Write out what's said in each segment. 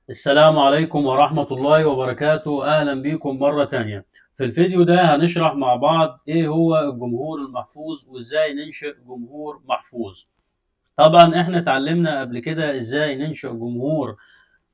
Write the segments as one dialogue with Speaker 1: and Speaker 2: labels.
Speaker 1: السلام عليكم ورحمة الله وبركاته. أهلا بيكم مرة تانية. في الفيديو ده هنشرح مع بعض إيه هو الجمهور المحفوظ وإزاي ننشئ جمهور محفوظ. طبعا إحنا اتعلمنا قبل كده إزاي ننشئ جمهور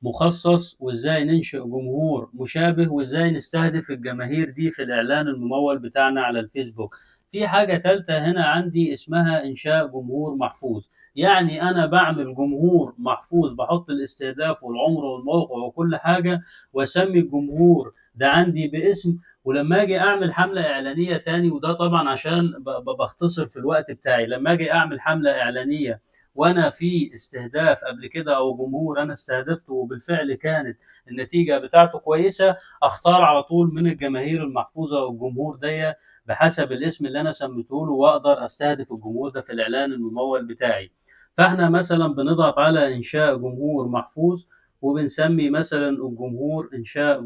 Speaker 1: مخصص وإزاي ننشئ جمهور مشابه وإزاي نستهدف الجماهير دي في الإعلان الممول بتاعنا على الفيسبوك. في حاجة تالتة هنا عندي اسمها إنشاء جمهور محفوظ. يعني أنا بعمل جمهور محفوظ، بحط الاستهداف والعمر والموقع وكل حاجة وأسمي الجمهور ده عندي باسم، ولما أجي أعمل حملة إعلانية تاني، وده طبعا عشان بختصر في الوقت بتاعي، لما أجي أعمل حملة إعلانية وأنا في استهداف قبل كده أو جمهور أنا استهدفته وبالفعل كانت النتيجة بتاعته كويسة، أختار على طول من الجماهير المحفوظة والجمهور دي بحسب الاسم اللي أنا سميته له، وأقدر أستهدف الجمهور ده في الإعلان الممول بتاعي. فإحنا مثلا بنضغط على إنشاء جمهور محفوظ، وبنسمي مثلا الجمهور إنشاء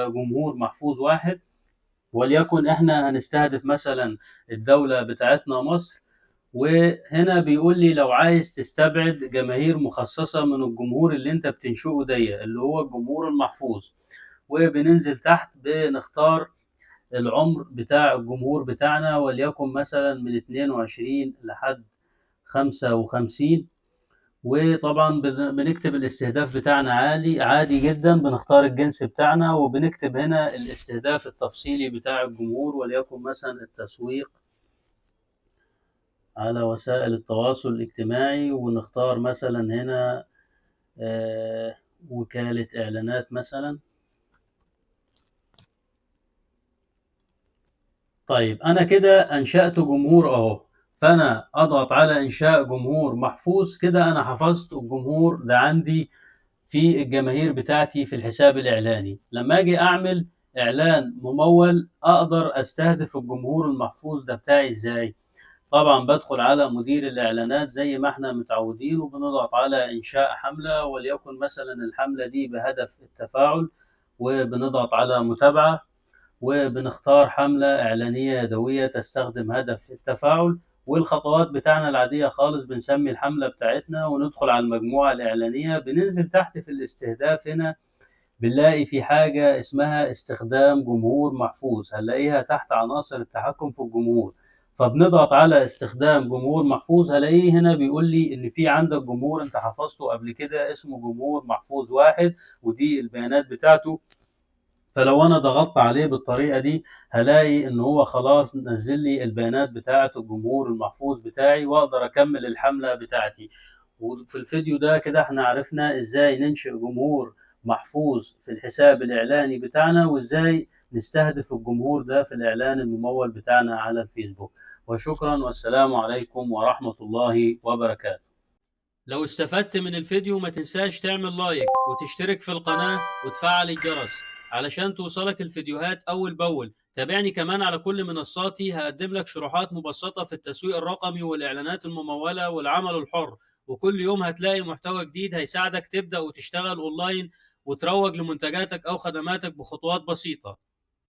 Speaker 1: جمهور محفوظ واحد، وليكن إحنا هنستهدف مثلا الدولة بتاعتنا مصر. وهنا بيقول لي لو عايز تستبعد جماهير مخصصة من الجمهور اللي انت بتنشئه دي اللي هو الجمهور المحفوظ. وبننزل تحت بنختار العمر بتاع الجمهور بتاعنا، وليكن مثلا من 22 لحد 55. وطبعا بنكتب الاستهداف بتاعنا عادي جدا، بنختار الجنس بتاعنا وبنكتب هنا الاستهداف التفصيلي بتاع الجمهور، وليكن مثلا التسويق على وسائل التواصل الاجتماعي، ونختار مثلا هنا وكالة إعلانات مثلا. أنا كده أنشأت جمهور أهو، فأنا أضغط على إنشاء جمهور محفوظ. كده أنا حفظت الجمهور ده عندي في الجماهير بتاعتي في الحساب الإعلاني. لما أجي أعمل إعلان ممول أقدر أستهدف الجمهور المحفوظ ده بتاعي إزاي؟ طبعا بدخل على مدير الإعلانات زي ما احنا متعودين، وبنضغط على إنشاء حملة، وليكن مثلا الحملة دي بهدف التفاعل، وبنضغط على متابعة، وبنختار حملة إعلانية يدوية تستخدم هدف التفاعل، والخطوات بتاعنا العادية خالص. بنسمي الحملة بتاعتنا وندخل على المجموعة الإعلانية. بننزل تحت في الاستهداف هنا بنلاقي في حاجة اسمها استخدام جمهور محفوظ، هنلاقيها تحت عناصر التحكم في الجمهور. فبنضغط على استخدام جمهور محفوظ، هلاقيه هنا بيقول لي ان في عندك جمهور انت حفظته قبل كده اسمه جمهور محفوظ واحد، ودي البيانات بتاعته. فلو انا ضغطت عليه بالطريقة دي هلاقي ان هو خلاص نزل لي البيانات بتاعة الجمهور المحفوظ بتاعي، واقدر اكمل الحملة بتاعتي. وفي الفيديو ده كده احنا عرفنا ازاي ننشئ جمهور محفوظ في الحساب الاعلاني بتاعنا، وازاي نستهدف الجمهور ده في الاعلان الممول بتاعنا على الفيسبوك. وشكرا، والسلام عليكم ورحمة الله وبركاته. لو استفدت من الفيديو ما تنساش تعمل لايك وتشترك في القناة وتفعل الجرس علشان توصلك الفيديوهات أول بأول. تابعني كمان على كل منصاتي، هقدم لك شروحات مبسطة في التسويق الرقمي والإعلانات الممولة والعمل الحر، وكل يوم هتلاقي محتوى جديد هيساعدك تبدأ وتشتغل أونلاين وتروج لمنتجاتك أو خدماتك بخطوات بسيطة.